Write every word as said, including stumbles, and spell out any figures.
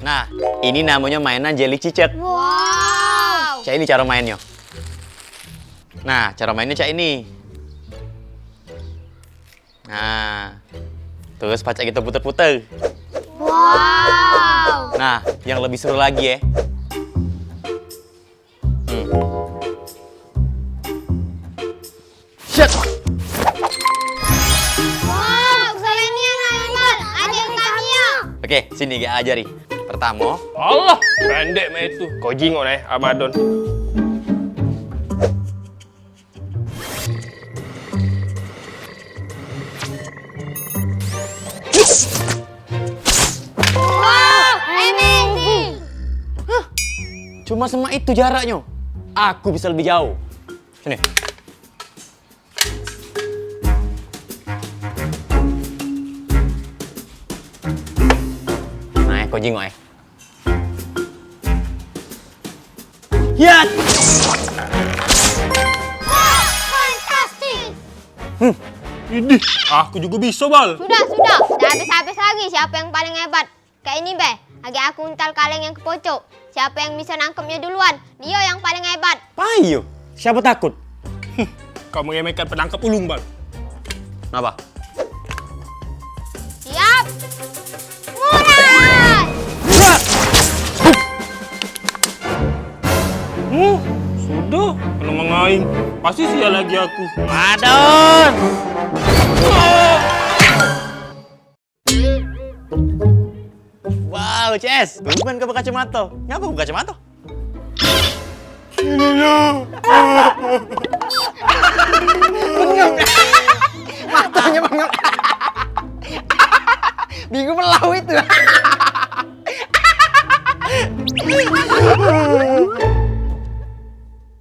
Nah, ini namonyo mainan jelly cicak. Wow. Cak ini caro mainnyo. Nah, caro mainnyo cak ini. Nah, terus pacak kito puter-puter. Wow. Nah, yang lebih seru lagi, eh. Hmm. Shit. Wow, keren nian, Aiman. Ajar kami, yo. Oke, sini, Gek, ajari. Pertamo. Allah, pendek mah itu. Kau jingok, eh, Amadon. Wow, amazing. Hah? Cuma semak itu jaraknyo. Aku bisa lebih jauh. Sini. Nah, eh, kau jingok, eh. Ya. Wah, fantastis. Hmm. Idih, aku jugo biso, Bal. Sudah, sudah. Dah habis-habis lagi siapo yang paling hebat. Kayak ini be, agi aku untal kaleng yang kepocok. Siapo yang biso nangkepnyo duluan, dio yang paling hebat. Payo, siapo takut? Kau meremehkan penangkap ulung, Bal. Kenapa? Siap. Mulai. Hmm, sudah, kena mengaing. Pasti sia lagi aku. Madon. Wow, C S, tumben kau bekacamato. Ngapa bekacamato? Bengong. Matanya bengong. Bingung melau itu.